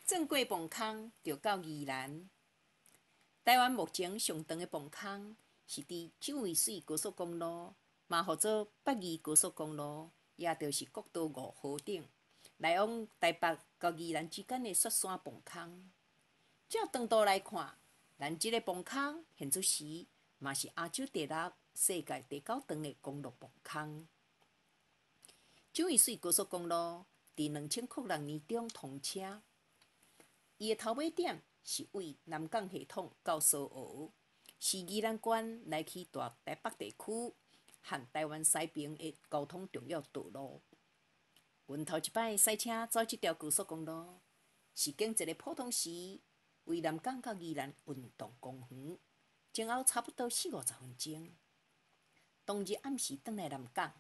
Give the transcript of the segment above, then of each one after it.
轉過磅空就到宜蘭。台灣目前上長的磅空是佇蔣渭水高速公路，嘛號做北宜高速公路，也就是國道5號頂，來往台北佮宜蘭之間的雪山磅空。照長度來看，咱這个磅空現此時嘛是亞洲第六、世界第九長的公路磅空。蔣渭水高速公路佇2006年中通車。伊的頭尾點是位南港系統到蘇澳，是宜蘭縣來去大台北地區和台灣西爿的交通重要道路。阮頭一擺駛車走這條高速公路，是經一个普通時，位南港到宜蘭運動公園，前後差不多四五十分鐘。當日暗時轉來南港，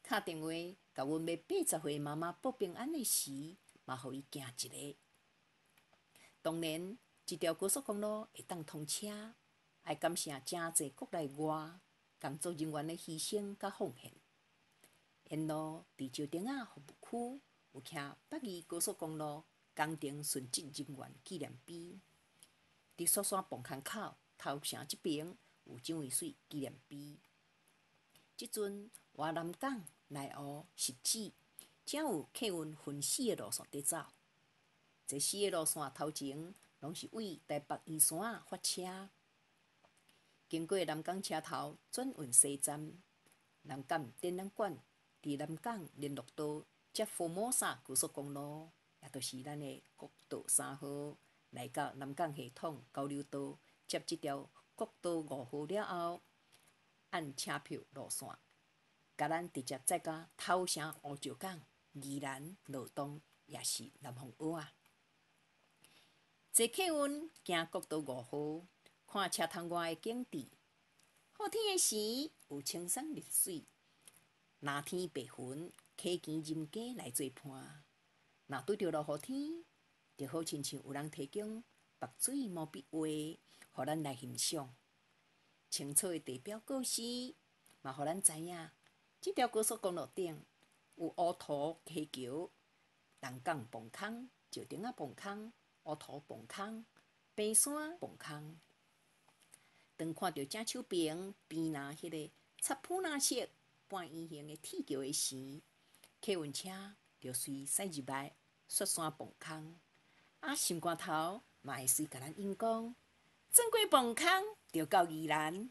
敲電話共阮欲80歲媽媽報平安的時，嘛予伊驚一下。當然，這條高速公路會當通車，愛感謝誠濟國內外工作人員的犧牲佮奉獻。沿路佇石碇仔服務區有徛北宜高速公路工程殉職人員紀念碑，佇雪山磅空口頭城這爿有蔣渭水紀念碑。這陣倚南港、內湖、汐止，才有客運分四个路線佇走。這四个路線頭前攏是位台北圓山仔發車，經過南港車頭轉運西站，南港展覽館佇南港聯絡道接福摩薩高速公路，也就是咱的國道3號，來到南港系統交流道接這條國道5號了後，按車票路線，共咱直接載到頭城烏石港、宜蘭、羅東，抑是南方澳仔。坐客運行國道5號，看車窗外的景致。好天的時有青山綠水，藍天白雲，溪墘人家來做伴。若拄著落雨天，就好親像有人提供墨水毛筆畫，予咱來欣賞。清楚的地標告示，嘛予咱知影，這條高速公路頂有烏塗溪橋、南港磅空、石碇仔磅空、烏塗磅空、平山磅空。當看著正手爿邊若彼个插普藍色半圓形的鐵橋的時，客運車就隨駛入來雪山磅空。啊，心肝頭嘛會隨共咱應講，轉過磅空就到宜蘭。